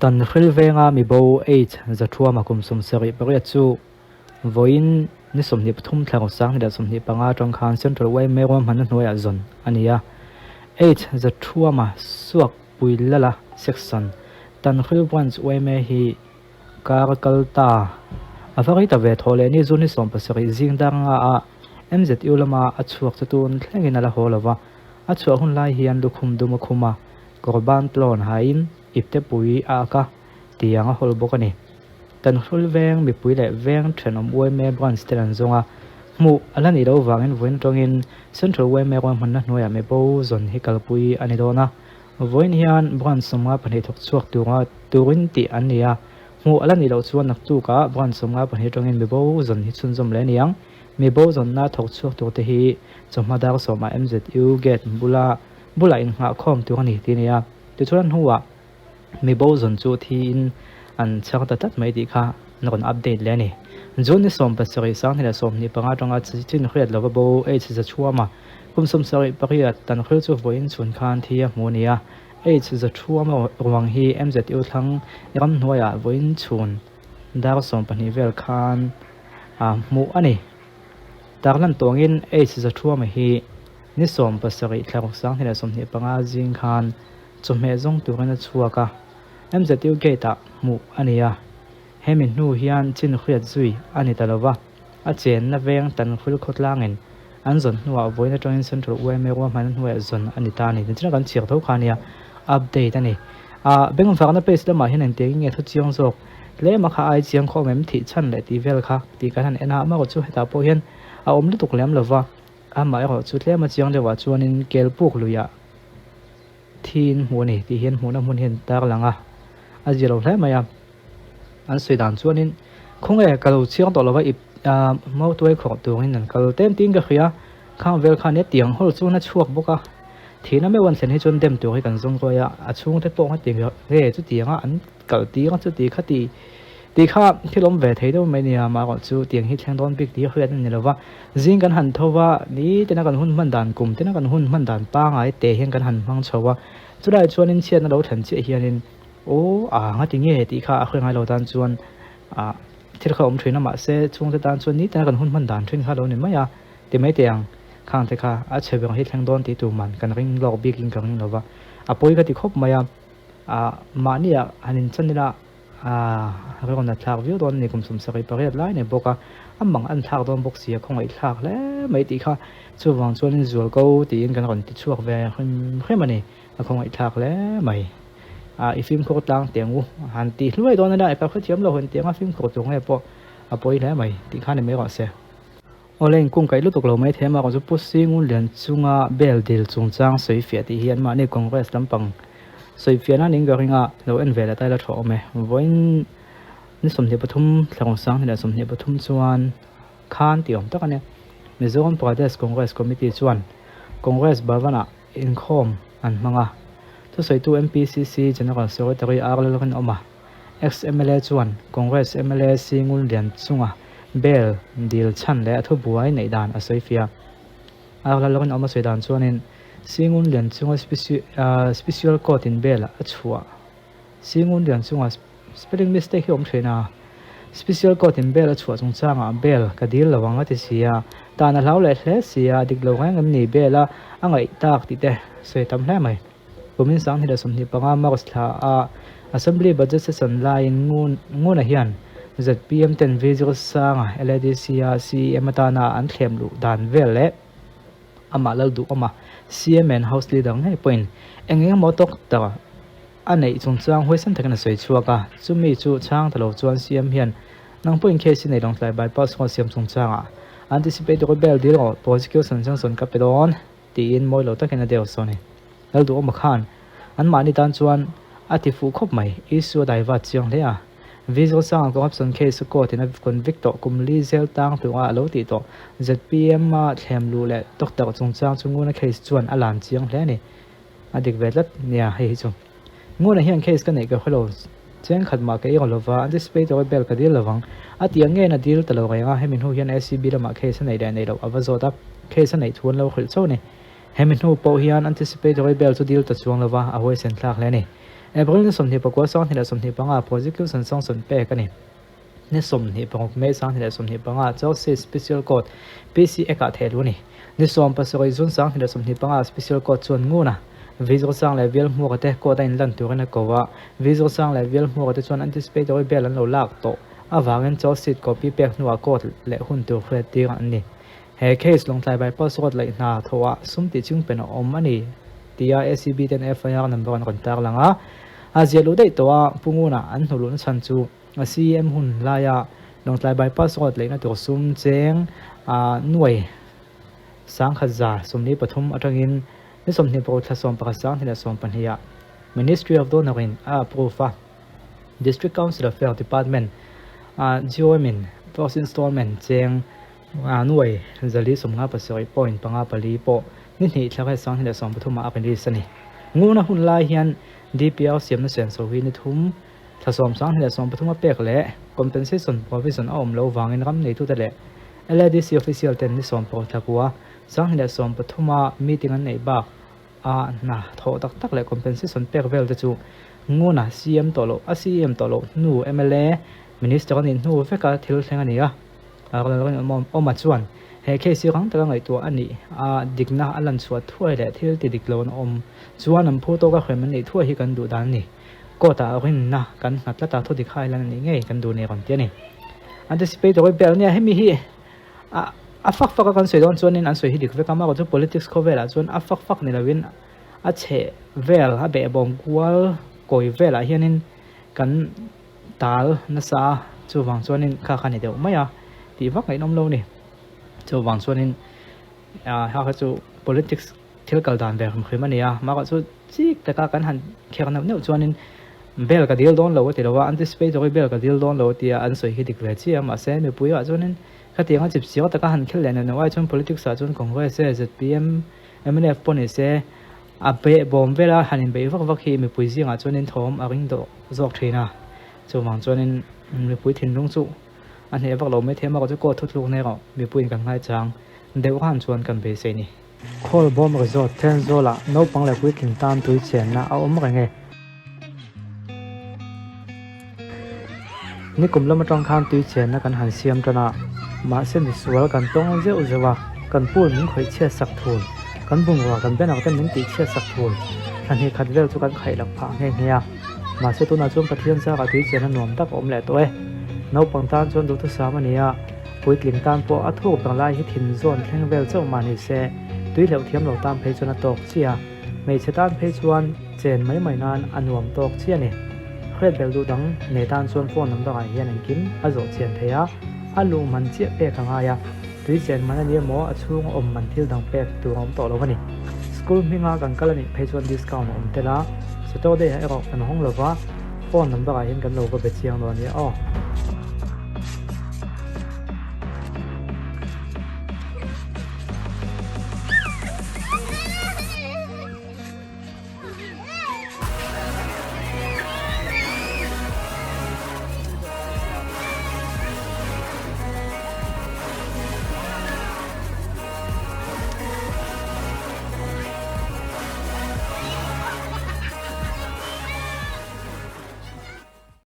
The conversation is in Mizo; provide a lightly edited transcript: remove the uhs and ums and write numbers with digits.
Tanhril venga mibo H Zathuama kum 78 chu vawiin ni 23 thla 2025 atang khan Central yma ruahmanna hnuaiah zawn a ni a. H Zathuama suak Puilala Section, Tanhril Branch yma hi kar kal ta. A va rei ta ve thaw leh ni June ni 17 zing dar nga a MZU lama a chhuak chu tun thlengin a la haw lo va. A chhuah hun lai hian lukhum dum a khum a, kawr ban tlawn hain ipte pui a ak a, tiang a hawl bawk a ni. Tanhrul veng mipui leh veng thenawm yma branch te an zawng a, hmuh a la nih loh vangin vawiin atangin Central yma ruahmanna hnuaiah mibo zawn hi kalpui a ni dawn a. Vawiin hian branch 52 thawk chhuak tura turin tih an ni a, hmuh a la nih loh chuan naktukah branch 52 atangin mibo zawn hi chhunzawm leh a ni ang. Mibo zawnna thawk chhuak turte hi chawhma dar sawmah MZU gate bula bulah innghah khawm tur a ni tih a ni a. Tichuan hnuah mibo zawn chu thiin an chhar ta tlat mai tih kha an rawn update leh a ni. June ni 17 2025 atanga chin hriat lova bo H Zachhuama kum 78 Tanhril chu vawiin chhun khan thi a hmu a ni a. H Zachhuama ruang hi MZU thlang ramhnuaiah vawiin chhun dar 12 vel khan hmuh a ni. Tarlan tawngin H Zathuama hi ni 17 thla 2025 zing khan chawhmeh zawng turin a chhuak a, MZU gate-ah hmuh a ni a. Hemi hnu hian chin hriat zui a ni ta lo va, a chenna veng Tanhril khawtlangin an zawn hnuah vawiin atangin Central yma ruahmanna hnuaiah zawn a ni ta a ni. Tichuan kan chhiar tho kha a nia, update a ni. Ah, bengvarna page lamah hian engtiangin nge thu chiang zawk tlem a kha ai chiang khawm em thih chhan leh tih vel kha tih kan han en a, amaherawh chu hetah pawh hian a awm lutuk lem lo va, amaherawh chu tlem a chiang deuhah chuanin Kelpuk luiah thiin hmuh a ni tih hian hmuhna hmun hian tar lang a, a zia lo hle mai a. An sawi dan chuanin khawnge ka lo chiang tawh lo va ip ah mautuai khawrh turin an kal tlem tiin ka hria, khang vel khan hetiang hawl chuan a chhuak bawk a, thihna meuh an thlen hi chuan dem tur hi kan zawng ruai a, a chhungte pawh hetiang nge chutianga an kal tir a chuti kha ti tih kha thil awm ve thei deuh mai nia amaherawh chu tiang hi thleng dawn bik tih hi hriat a ni lo va, zing kan han tho va nitin a kan hun hman dan kum tin a kan hun hman dan pangai te hian kan han hmang chho a, chulai chuanin chhiatna lo thlen chiah hianin Aw a ngati nge tih kha a hre ngai lo tan chuan ah thil kha awm thin a mahse chhungte tan chuan nitin a kan hun hman dan thin kha lo ni mai a ti mai teh ang khang te kha a chhe ber hi thleng dawn tih tur man kan ring lawk bik in ka ring lo va a pawi ka ti khawp mai a ah mahni ah han in chan ila ah rawn a thlak viau dawn a ni kum 78 lai nei bawk a a mang an thlak dawn bawk si a khawngaih thlak hle mai tih kha chuvang chuan in zual ko tiin kan rawn ti chhuak ve hrim hrim a ni. A khawngaih thlak hle mai. Ah i fimkhur tlang teh ang u. Han ti hluai dawn ania, ka hrethiam lo han ti anga fimkhur tur nge pawh a pawi hle mai tih kha ni mai rawh se. Awle inkung kaih lutuk lo mai thei a, mahrawh chu Pu Singunlian chunga bel dil chungchang sawifiah tih hi anmahni Congress lampang sawifiah nan in ka ring a, lo en ve leh ta ila tha awm e. Vawiin ni 23 thla rawng 2023 chuan khan tih awm tak a nia. Mizoram Pradesh Congress Committee chuan Congress Bhavan-ah Inkhawm an hmang a, thusawitu MPCC General Secretary R Lalrinawma, ex-MLA chuan Congress mla C Ngunlian chunga bail dil chhan leh a thubuai neih dan a sawi fiah. R Lalrinawma sawi dan chuanin C Ngunlian chunga Special Court in bail a chhuah. C Ngunlian chunga Spelling mistake hi awm thin a, Special Court in bail a chhuah chungchangah bail ka dil lo ang a ti si a, tan a hlau leh hle si a, dik lo reng em ni bail a a ngaih tak tih te sawi tam hle mai. Kumin 2025 March thla a Assembly Budget Session laiin Ngun Nguna hian zpm ten V Sanga LADC a CEM atana an thlem luh dan vel leh amah Lalduhawma CM and House Leader ngei pawhin eng eng emaw tawk tak A neih chungchang huaisen takin a sawi chhuak a, chumi chu chhang ta lo chuan CM hian nang pawhin case i nei lawng tlai bypass road siam chungchangah anticipatory bail dil rawh prosecution sanction ka pe dawn tiin mawi lo takin a deu sawn a ni. Lalduhawma khan anmahni tan chuan a ti fuh khawp mai, issue a daivat chiang hle a, Visual sanga corruption case court in a convict tawh kum li zel tang tura a lo tih tawh zpm a thlem luh leh doctor chungchang chu nguna case chuan a lan chiang hle a ni. A dik ve tlat nia hei hi chu. Nguna hian case ka neih ka hre lo cheng khat mah ka eng lova anticipatory bail ka dil lovang a tih ang ngein a dil ta lo reng a, hemi hnu hian ACB lamah case a neih leh neih loh a va zawt a, case a neih thu an lo hrilh chauh a ni. Hemi hnu pawh hian anticipatory bail chu dil ta chuang lova a huaisen thlak hle a ni. April ni 24 2025 prosecution sanction pek a ni. Ni 26 May 2025 Chelsea Special Court PC Act ah thehluh a ni. Ni 17 June 2025 Special Court chuan ngun a, Vizor sang leh Vial hmuaka te court a inlan turin a ko a, Vizor sang leh Vial hmuaka te chuan anticipatory bail an lo lak tawh avangin charge sheet copy pek hnuah court leh hun tur hriat tir an ni. He case Lawngtlai Bypass Road laih hna thawhah sum tih chung pen a awm a ni tia ACB ten FIR number an rawn tarlang a, a ziah luh daih tawh a, Pu Nguna an hnuh luhna chhan chu a CM hun laia Lawngtlai Bypass Road laihna tur sum cheng a nuai 1143 atangin ni 26 thla 11 2012 ah Ministry of Donor in a approve a. District Council Affair Department ah GOM in first installment cheng a nuai 457 point panga pali pawh ni hnih thla kha 2013 ah a release a ni. Nguna hun lai hian DPR siamna senso hi ni thum thla 10 2013 a pek leh compensation provision a awm loh vangin ram neitute leh LADC official ten ni sawm pawh thla kua 2013 a meeting an neih bak a hna thawh tak tak leh compensation pek vel te chu nguna CM tawh loh a CM tawh loh hnu mla minister a nih hnu veka thil thleng a ni a. Awma chuan he case hi rang taka ngaihtuah a nih a, dikna a lan chhuah thuai leh thil ti dik lo an awm chuan an phu tawka hrem an neih thuai hi kan duh dan a ni. Court ah rinna kan nghat tlat a, thudik hai lan a nih ngei kan duh nih rawn ti a ni. Anticipatory bail nia hemi hi a a fak fak a kan sawi dawn chuanin an sawi hi dik vek a, amaherawhchu politics khawvelah chuan a fak fak ni loin a chheh vel a behbawm kual kawi velah hianin kan tal nasa a, chuvang chuanin kha kha ni deuh mai a tih vak ngaihnawm lo ni. Chuvang chuanin ah kha kha chu politics thil kal dan ve hrim hrim a ni a, mahka chu chik taka kan han kher neuh neuh chuanin bail ka dil dawn lo a ti lo a, anticipatory bail ka dil dawn lo a ti a, an sawi hi dik ve chiah a, mahse mipui ah chuanin khatianga chip chiang taka han khel leh neuh neuh ai chuan politics ah chuan Congress e zpm mnf pawh ni se A behbawm vela han inbeih vak vak hi mipui zingah chuanin thawm a ring dawh zawk thin a, chuvang chuanin mipui thinlung chu a hneh vak lo mai thei a, amaherawhchu court thutluk nen erawh mipuiin kan ngaichang deuh han chuan kan beisei ni. Khawlbawm Resort Thenzawl-ah naupang leh puitling tan tui chenna a awm reng e. Nikum lam atang khan tui chenna kan han siam tan a, mahse misual kan tawng zeuh zeuh a, kan pool min khawih chhiat sak thul, kan bungrua kan banner te min tih chhiat sak thul, thla hnih khat vel chu kan khaih lak phah nghe nghe a, mahse tunah chuan Pathian zarah tui chenna nuam tak a awm leh tawh e. Naupang tan chuan duhthusam a ni a, puitling tan pawh a thuk ber lai hi thin zawn thleng vel chauh mah ni se, tui hleuh thiam lo tan phei chuan a tawk chiah a. Hmeichhe tan phei chuan chen mai mai nan a nuam tawk chiah a ni. Hriat belh duh dang nei tan chuan phone number ah hian engkim a zawh chian thei a, a luh man chiah pek a ngai a, tui chen man a ni emaw a chhung a awm man thil dang pek tur a awm tawh lo a ni. School hminga kan kal a nih phei chuan discount a awm tel a, Saturday ah erawh kan hawng lo va, phone number ah hian kan lo va be chiang dawn nia aw.